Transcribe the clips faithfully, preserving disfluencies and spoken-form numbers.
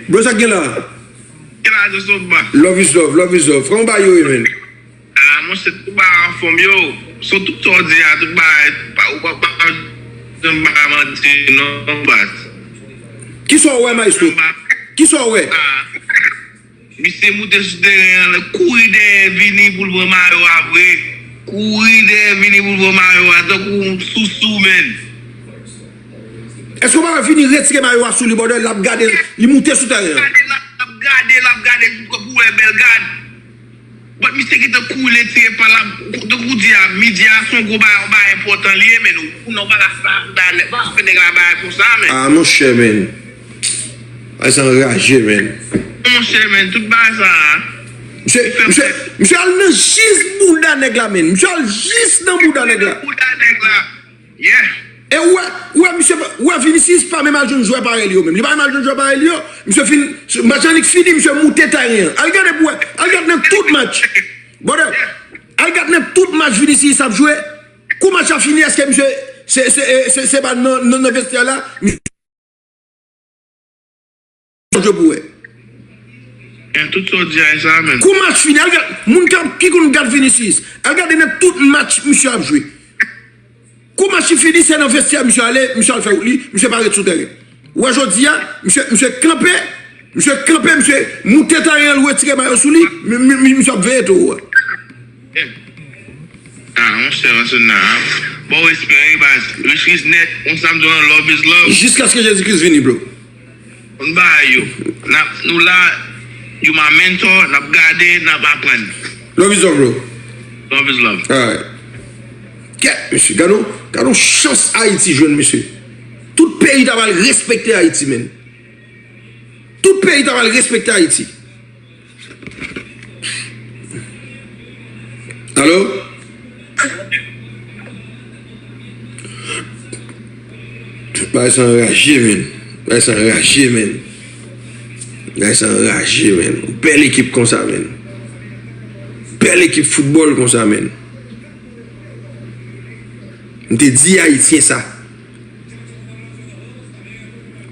Bro, sa k gen la? Kèl ajan sou ba? Love is love, love is love. Kòman bagay yo ye, men? Ah, monchè, tout bagay anfòm, yo. So, tout sa w di a, tout bagay, pa, ou pa, pa, pa, pa manti, non, baz. Kisa w wè, maestro? Kisa w wè? Ah. Misye moute sou teren an, kouri dèyè Vini pou l pran mayo a vre. Kouri dèyè Vini pou l pran mayo a, tankou yon sousou, menn. Èske w pa wè Vini retire mayo a sou li, brother, l ap gade, li moute sou teren an? L ap gade, l ap gade, l ap gade, pou wè bèl gad. But misye gentan kouri retire pa l, tankou w di a, midi a, se yon gwo bagay, yon bagay enpòtan li ye, menn. Ou nan bagay sa, bagay nèg, pa fè nèg la bagay konsa, menn. Ah, monchè, menn. Ay, sa anraje, menn. Monchè, menn, tout bagay sa a. Misye, misye, misye al nan jis bouda nèg la, menn. Misye al jis nan bouda nèg la. Bouda nèg la. Yeah. E ou wè, ou wè, misye, ou wè Vinicius pa menm al jwenn jwè parèy li yo menm. Li pa menm al jwenn jwè parèy li yo. Misye fin, match la annik fini, misye moute teren an. Al gade pou wè. Al gade nan tout match. Brother, al gade nan tout match Vinicius ap jwe. Kou match la fini, èske misye, se, se, se, se pa nan, nan, nan vestyè la? Misye jwe pou wè. Gen tout sa w di a, e sa menm. Kou match fini, al gade, moun k ap, ki konn gad Vinicius, al gade nan tout match misye ap jwe. Kou match fini, se nan vestyè misye ale, misye al fè wout li, misye pa ret sou teren. Ou wè jodi a, misye, misye kanpe, misye kanpe, misye moute teren an, l retire mayo sou li, mi-, mi-, mi-, misye ap veye towo a. Ah, monchè, Arsenal, ah. Bon respè, wi, baz. Rich, rich nèt, yon sa m di w, love is love. Jiskaske Jezi Kris vini, bro. Yon bagay yo. N ap, nou la, you my mentor, n ap gade, n ap aprann. Love is love, bro. Love is love. Alright. Kèt, mesye, gade yon, gade yon chans Ayiti jwenn, mesye. Tout peyi ta pral respekte Ayiti, menn. Tout peyi ta pral respekte Ayiti. Alo? Bagay sa anraje, menn. Bagay sa anraje, menn. Bagay sa anraje, menn. Bèl ekip konsa, menn. Bèl ekip foutbòl konsa, menn. M te di Ayisyen sa.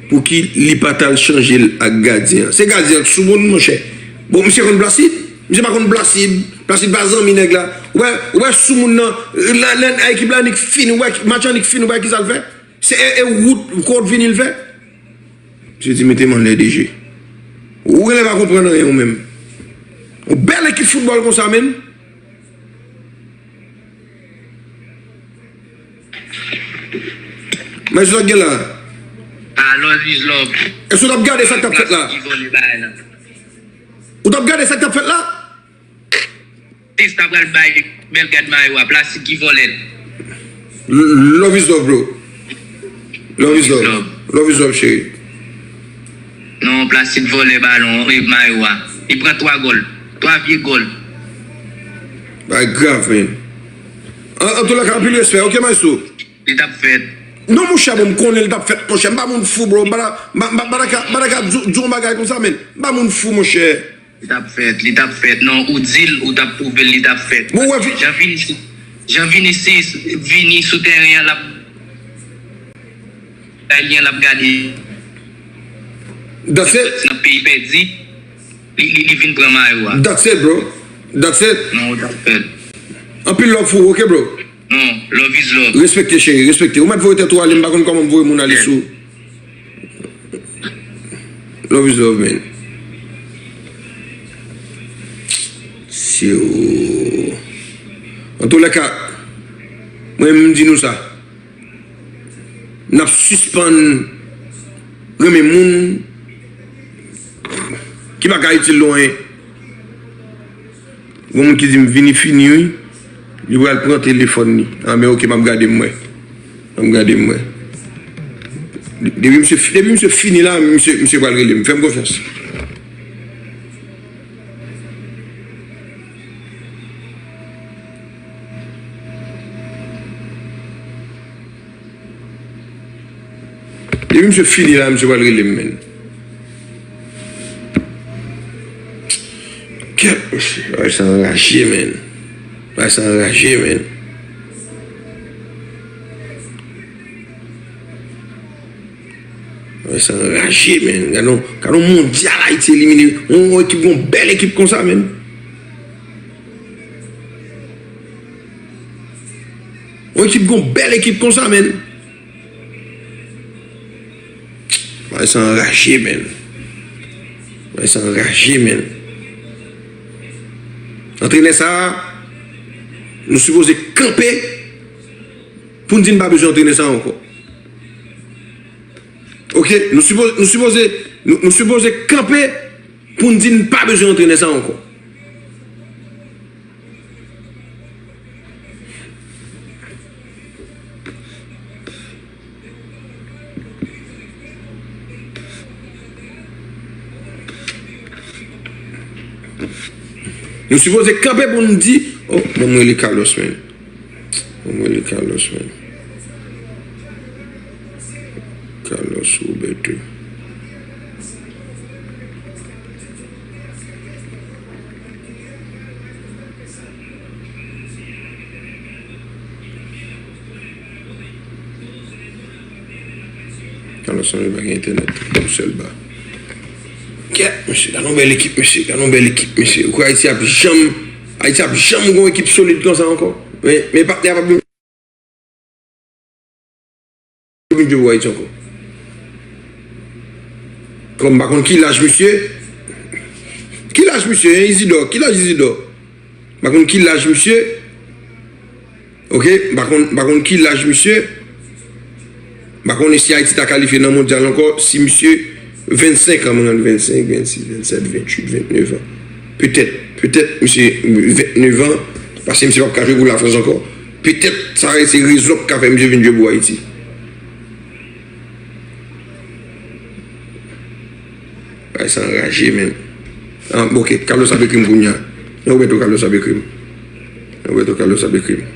Pouki li pa t al chanje l ak gadyen an? Se gadyen an k sou moun, monchè. Bon, misye konn Placide? Misye pa konn Placide. Placide pa zanmi nèg la. Ou wè, ou wè sou moun nan, la, la, ekip la annik fini, ou wè, match la annik fini, ou wè kisa l fè? Se e, e wout, kont Vini l fè? Misye di, mete m anlè de je. Ou genlè pa konprann anyen ou menm. Yon bèl ekip foutbòl konsa, menn. Men sa k gen la? Ah, love is love. Èske w t ap gade sa k t ap fèt la? Plastik ki vòlè bagay la. Ou t ap gade sa k t ap fèt la? Sis ta pral bay bèl gad mayo a, plastik ki vòlè l. L-, love is love, bro. Love is love. Love is love, cheri. Non, plastik vòlè balon, e mayo a. Li pran twa gòl. Twa vye gòl. Bagay grav, man. An, antoulèka, anpil respè. Ok, maestro. Li t ap fèt. Non, monchè, bon, m konnen li t ap fèt, monchè. M pa moun fou, bro. M pa ta, m pa, m pa, m pa ta ka, m pa ta ka di, di yon bagay konsa, men. M pa moun fou, monchè. Li t ap fèt, li t ap fèt. Non, ou di l, ou t ap pwouve l, li t ap fèt. Bon, wè, vi- Jan Vinicius, Jan Vinicius vini sou teren an, l ap Italyen l ap gade. That's it. Nan peyi pèdi, li, li, li vin pran mayo a. That's it, bro. That's it. Non, ou t ap fè l. Anpil love pou ou, ok, bro? Non, love is love. Respekte, cheri, respekte. Ou mèt voye tèt ou ale, m pa konn kòman m voye moun ale sou. Love is love, man. Si ou. Antoulèka, mwen, m di nou sa. N ap sispann renmen moun ki pa ka itil nou anyen. Gon moun ki di m, Vini fini, wi. Li pral pran telefòn li. Anben, ok, m ap gade m wè. M ap gade m wè. Depi misye, depi misye fini la, misye, misye pral rele m. Fè m konfyans. Depi misye fini la, misye pral rele m, menn. Kèt, mesye, bagay sa anraje, menn. Bagay sa anraje, menn. Wè, Sa anraje, men. Gade yon, gade yon mondyal Ayiti elimine. Yon, yon ekip, yon bèl ekip konsa, men. Yon ekip, yon bèl ekip konsa, men. Bagay sa anraje, men. Bagay sa anraje, men. Antrenè sa a, nou sipoze kanpe pou n di n pa bezwen antrenè sa a ankò. Oke, nou sipoze, nou sipoze, nou, nou sipoze kanpe pou n di n pa bezwen antrenè sa a ankò. Nou sipoze kanpe pou n di, oh, bon, mwen li Carlos, men. Mwen li Carlos, men. Carlos Roberto. Carlos Roberto pa gen entènèt. Yon sèl ba. Kèt, mesye, gade yon bèl ekip, mesye, gade yon bèl ekip, mesye. Ou kwè Ayiti ap janm, Ayiti ap janm gon ekip solid konsa ankò? Men, men patnè a p ap vin jwe pou Ayiti ankò. Kòm m pa konn ki laj misye. Ki laj misye, en, Isidor? Ki laj Isidor? M pa konn ki laj misye. Oke, m pa konn, m pa konn ki laj misye. M pa konnen si Ayiti ta kalifye nan mondyal ankò, si misye vennsenk an, mwen rann vennsenk, vennsis, vennsèt, vennwit, vennnev an. Petèt, petèt, misye vennnev an, paske misye p ap ka jwe pou Lafrans ankò. Petèt, sa se rezon k ka fè misye vin jwe pou Ayiti. Bagay sa anraje, men. Ah, bon, oke, Carlos ap ekri m kounye a. Nan Roberto, Carlos ap ekri m. Nan Roberto, Carlos ap ekri m.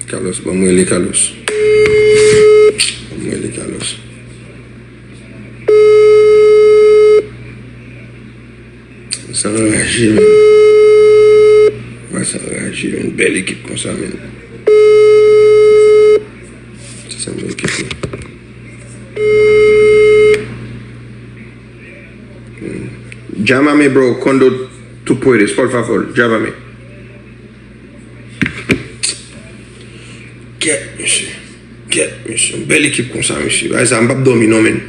Carlos, ban mwen rele Carlos. Ban mwen rele Carlos. Sa anraje, men. Wè, sa anraje, men. Bèl ekip konsa, men. Se sa m ekip la. Llámame, bro, cuando tú puedes, por favor. Llámame. Kèt, mesye. Kèt, mesye. Yon bèl ekip konsa, mesye. Bagay sa, m p ap dòmi non, men.